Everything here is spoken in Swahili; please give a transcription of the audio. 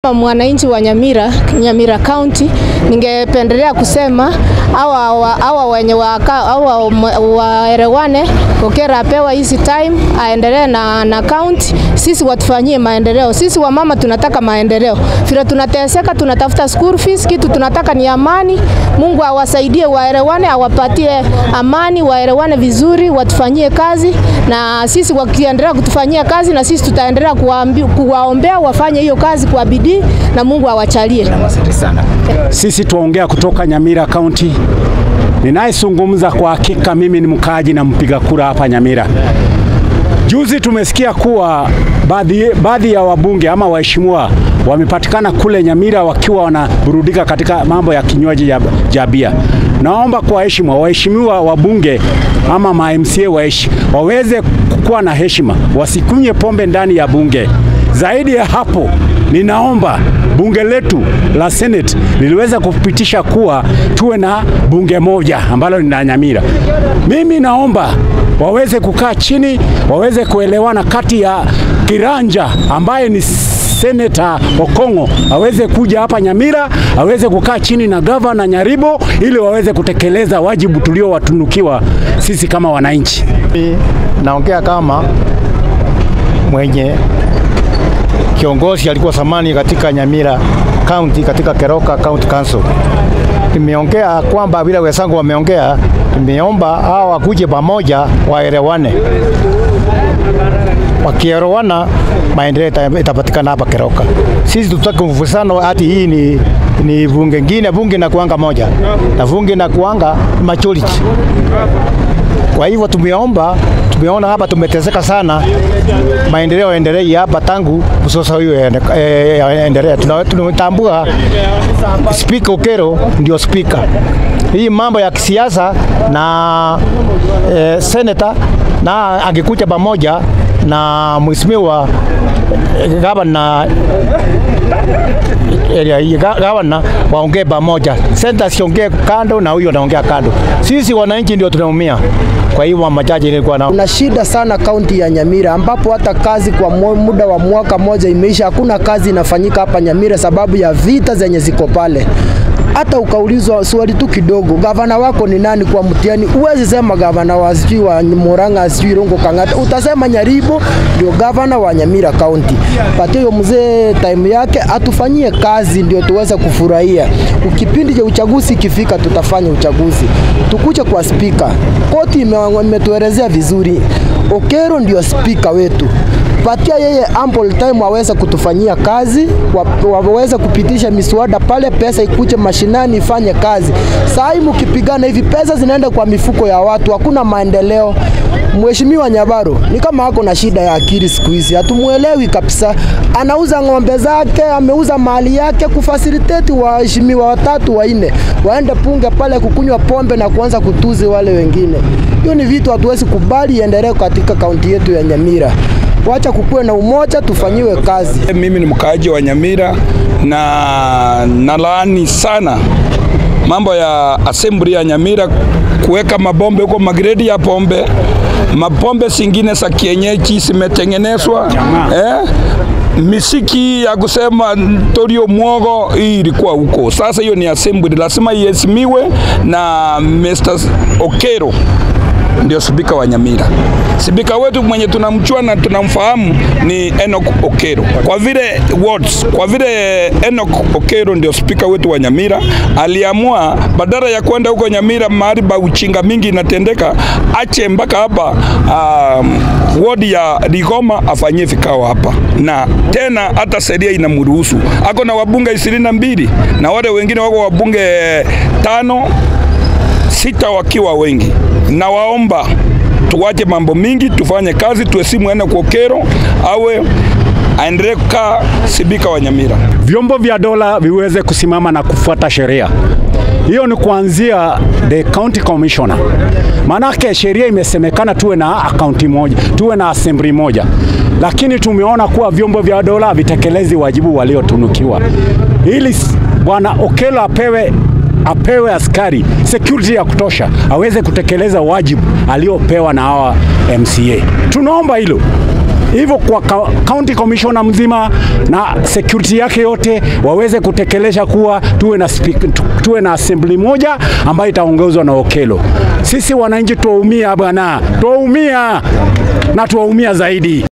Mwananchi wa Nyamira, Nyamira County, ningependelea kusema hawa wenye hawa waelewane. Okero apewa hizi time aendelee na county, sisi watufanyie maendeleo. Sisi wamama tunataka maendeleo, vile tunateseka, tunatafuta school fees, kitu tunataka ni amani. Mungu awasaidie waelewane, awapatie amani, waelewane vizuri, watufanyie kazi, na sisi wakiendelea kutufanyia kazi, na sisi tutaendelea kuwaombea wafanye hiyo kazi kwa bidii, na Mungu awachalie. Asante sana. Sisi tuongea kutoka Nyamira County. Ninayezungumza kwa hakika mimi ni mkaaji na mpiga kura hapa Nyamira. Juzi tumesikia kuwa baadhi ya wabunge ama waheshimiwa wamepatikana kule Nyamira wakiwa wanaburudika katika mambo ya kinywaji ya bia. Naomba kwa heshima waheshimiwa wabunge ama ma MCA waweze kuwa na heshima, wasikunywe pombe ndani ya bunge. Zaidi ya hapo, ninaomba bunge letu la Senate liliweza kupitisha kuwa tuwe na bunge moja ambalo ni la Nyamira. Mimi naomba waweze kukaa chini, waweze kuelewana kati ya Kiranja ambaye ni Senator Okongo aweze kuja hapa Nyamira, aweze kukaa chini na Governor Nyaribo ili waweze kutekeleza wajibu tuliowatunukiwa sisi kama wananchi. Naongea kama mwenye kiongozi alikuwa zamani katika Nyamira County, katika Keroka County Council. Nimeongea kwamba bila wenzangu wameongea, nimeomba hao wakuje pamoja waelewane. Wakielewana maendeleo itapatikana hapa Keroka. Sisi tutaki mvutano ati hii ni bunge ngine, bunge na kuanga moja na bunge na kuanga majority. Kwa hivyo tumeomba, tumeona hapa tumeteseka sana, maendeleo yaendelee hapa tangu msosa huyu yaendelee. Tunatambua Speaker Okero ndio speaker. Hii mambo ya kisiasa na senator na angekuja pamoja na mheshimiwa gavana waongee pamoja. Senator siongee kando na huyo anaongea kando. Sisi wananchi ndio tunaumia. Kwa hiyo majaji nilikuwa na kuna shida sana kaunti ya Nyamira, ambapo hata kazi kwa muda wa mwaka moja imeisha, hakuna kazi inafanyika hapa Nyamira sababu ya vita zenye ziko pale. Hata ukaulizwa swali tu kidogo, gavana wako ni nani kwa mtihani, huwezi sema gavana wa sijui wa Murang'a sijui Rongo Kang'ata, utasema Nyaribo ndio gavana wa Nyamira County. Patie huyo mzee time yake atufanyie kazi ndio tuweze kufurahia. Kipindi cha uchaguzi ikifika tutafanya uchaguzi. Tukuje kwa speaker. Koti imetuelezea vizuri. Okero ndio speaker wetu. Patia yeye ample time aweze kutufanyia kazi, waweze kupitisha miswada pale, pesa ikuje mashinani ifanye kazi. Saa hii mkipigana hivi pesa zinaenda kwa mifuko ya watu, hakuna maendeleo. Mheshimiwa Nyabaro ni kama ako na shida ya akili siku hizi, hatumuelewi kabisa. Anauza ng'ombe zake, ameuza mali yake kufacilitate waheshimiwa watatu wanne waende punge pale kukunywa pombe na kuanza kutuzi wale wengine. Hiyo ni vitu hatuwezi kubali iendelee katika kaunti yetu ya Nyamira. Wacha kukuwe na umoja, tufanyiwe kazi. Mimi ni mkaaji wa Nyamira na nalaani sana mambo ya assembly ya Nyamira kuweka mabombe huko, magredi ya pombe, mapombe zingine za kienyeji zimetengenezwa, misiki ya kusema torio mwogo hii ilikuwa huko. Sasa hiyo ni assembly, lazima iheshimiwe na Mr. Okero ndio spika wa Nyamira. Spika wetu mwenye tunamjua na tunamfahamu ni Enoch Okero. Kwa vile wards, kwa vile Enoch Okero ndio spika wetu wa Nyamira, aliamua badala ya kwenda huko Nyamira mahali pa uchinga mingi inatendeka, ache mpaka hapa ward ya Rigoma afanyie vikao hapa. Na tena hata sheria inamruhusu. Ako na wabunge 22 na wale wengine wako wabunge 5 6 wakiwa wengi. Na waomba tuwache mambo mingi, tufanye kazi, tuheshimu Enoch Okero awe aendelee kukaa sibika wa Nyamira. Vyombo vya dola viweze kusimama na kufuata sheria. Hiyo ni kuanzia the county commissioner. Maanake sheria imesemekana tuwe na county moja, tuwe na assembly moja. Lakini tumeona kuwa vyombo vya dola vitekelezi wajibu waliotunukiwa. Ili bwana Okero apewe askari security ya kutosha aweze kutekeleza wajibu aliopewa na hawa MCA. Tunaomba hilo. Hivyo kwa county commissioner mzima na security yake yote waweze kutekeleza kuwa tuwe na assembly moja ambayo itaongozwa na Okello. Sisi wananchi tuwaumia bwana, tuwaumia na tuwaumia zaidi.